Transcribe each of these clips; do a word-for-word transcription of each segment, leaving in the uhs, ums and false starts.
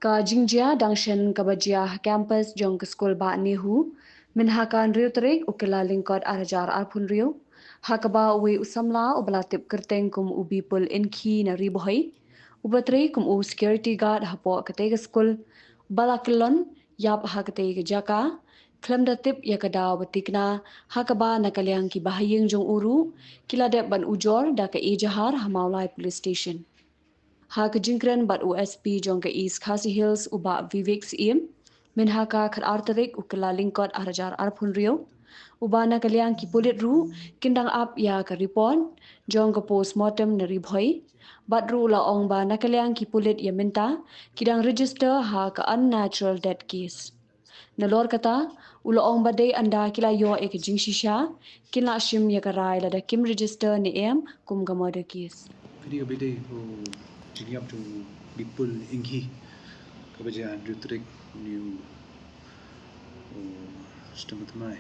Ka jingjia dang shen kaba jia ha campus jong ka skul Bah NEHU, mynha ka hynriew tarik u Kyllalyngkot ar hajar arphew hynriew, ha kaba uwei u samla uba la tip kyrteng kum u Bipul Inkhi na Ri Bhoi, uba trei kum u security guard hapoh katei ka skul, ba la kyllon ïap ha katei ka jaka, khlem da tip ïa ka daw ba thikna, ha kaba na ka liang ki bahaïing jong u ruh ki la dep ban ujor da ka ejahar ha Mawlai Police Station. Ha ka jingkren bad u S P jong ka East Khasi Hills u Bah Vivek Syiem, mynha ka khatar tarik u Kyllalyngkot ar hajar arphew hynriew, uba na ka liang ki pulit ruh kin dang ap ïa ka report jong ka postmortem na Ri Bhoi, bad ruh u la ong ba na ka liang ki pulit ïa mynta ki dang register ha ka unnatural death case. Nalor kata, u la ong ba dei ynda ki la ïoh ïa ka jingshisha, kin lah shim ïa ka rai lada kim register ne em kum ka murder case. Kane ka ba dei u jingïap jong u Bipul Inkhi, kaba jia hynriew tarik une u, u snem ba thymmai,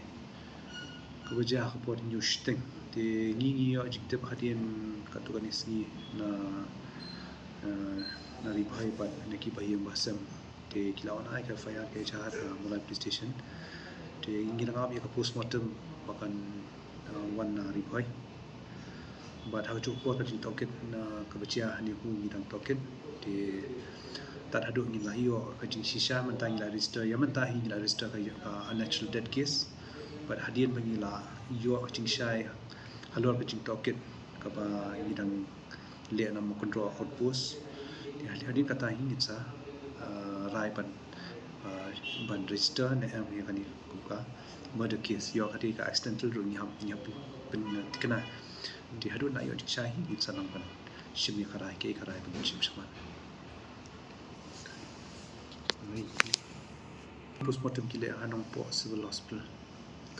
kaba jia ha ka por hynñiew shiteng. Te ngi ngi ïoh jingtip hadien katto katne sngi na, eh, na Ri Bhoi bad na ki bahaïing bahasem. Te ki la wan ai ka F I R ka ejahar ha Mawlai Police Station. Te ngi la ap ïa ka postmortem ba kan, eh, wan na Ri Bhoi. Bad ha kajuh ka por ka jingtohkit na kaba jia ha NEHU ngi dang tohkit. Te tad haduh ngi la ïoh ka jingshisha, mynta ngi la register, ïa mynta hi ngi la register ka, ka unnatural death case. Bad hadien ba ngi la ïoh ka jingshai halor ka jingtohkit kaba ngi dang leh na Mawkynroh outpost. Te hadien kata hi ngin sa, ah, rai ban, ah, ban register ne em ïa kane kum ka murder case, ïoh ka dei ka accidental ruh ngi hap, ngi hap pyn, pynthikna. Te haduh ngi la ïoh jingshai hi ngin sa nang ban shim ïa ka rai, kaei ka rai ban shim shakhmat. Postmortem ki leh ha Nongpoh Civil Hospital.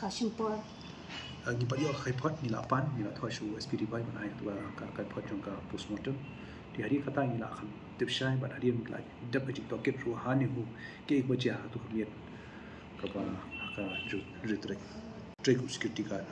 Ka shim por? Ah, ngi pat ïoh ka report, ngi la pan, ngi la thoh sha u S P Ri Bhoi ban ai ka, ka report jong ka postmortem. Te hadien kata ngi la kham tip shai bad hadien ngi la dep ka jingtohkit ruh ha NEHU kaei kaba jia ha kato ka miet kaba ha ka hynriew, hynriew tarik. Trei kum security guard.